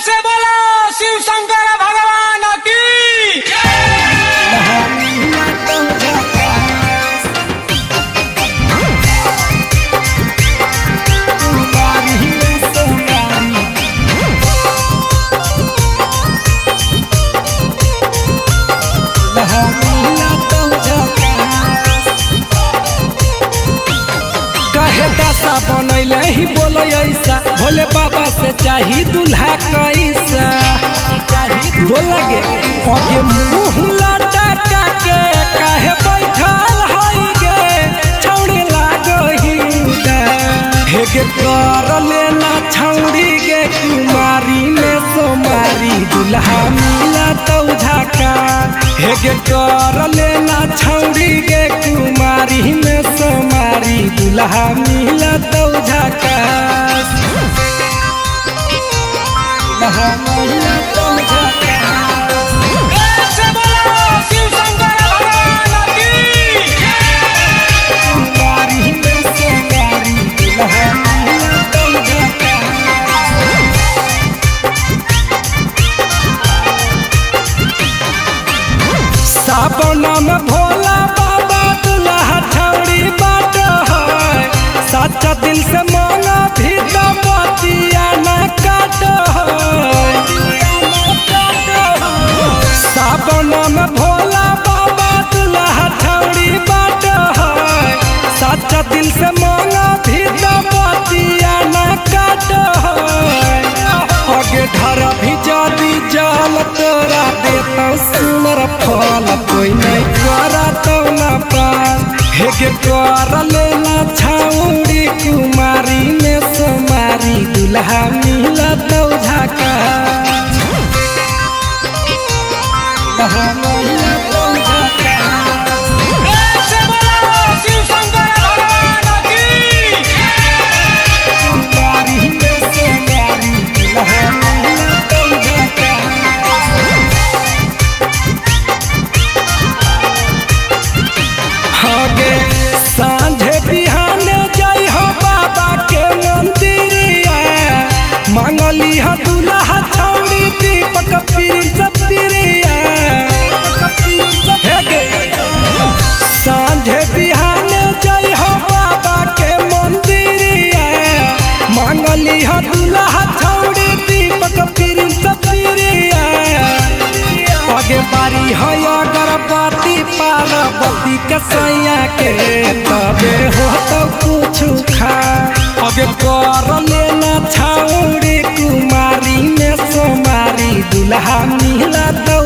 से बोलो शिव शंकर भगवान की। कहे दासा बनैले ही बोलो ऐसा, भोले बाबा से चाही दुल्हा कैसा। बोला गे आगे मुँह लटका के काहे बैठल हई गे छौड़ी लागही। हे गे कर लेना छौड़ी गे कुमारी में सोमारी, दुल्हा मिला तो झाका। हे गे कर लेना छौड़ी गे कुमारी में सोमारी, दुल्हा मिला तो झाका। दुल्हा मिला तो झाका। प्रेम से बोलो शिव शंकर भगवान की। कुमारी में सोमारी, दुल्हा मिला तो झाका। सावन में भोला बाबा दुल्हा छौड़ी बाट है, सच्चा दिल से मांगा भी तो बतिया न काट है। सावन में भोला बाबा दुल्हा छौड़ी बाट है, सच्चा दिल से मांगा भी तो बतिया न काट है। आगे ढर भी जादी जाल तोरा देता सुनर फल, कोई नहीं करा तो ना पास। हे गे कर लेना छाउड़ी कुमारी में सोमारी, दुल्हा मिला तो झाका। दुल्हा मिला तो झाका। प्रेम से बोलो शिव शंकर भगवान की। कुमारी में सोमारी, दुल्हा मिला तो झाका। हगे साँझे बिहाने जाइ हो बाबा के मंदिरिया, मांगली ह दुल्हा छौड़ी दीपक प्रिंस प्रिया। हेगे साँझे बिहाने जाइ हो बाबा के मंदिरिया, मांगली ह दुल्हा छौड़ी दीपक प्रिंस प्रिया। आगे बारी है अगरबत्ती पार्वती के सैया के, तबे हो तो कुछ खा। आगे कर लेना छाउड़ी कुमारी में सोमारी, दुल्हा मिला तो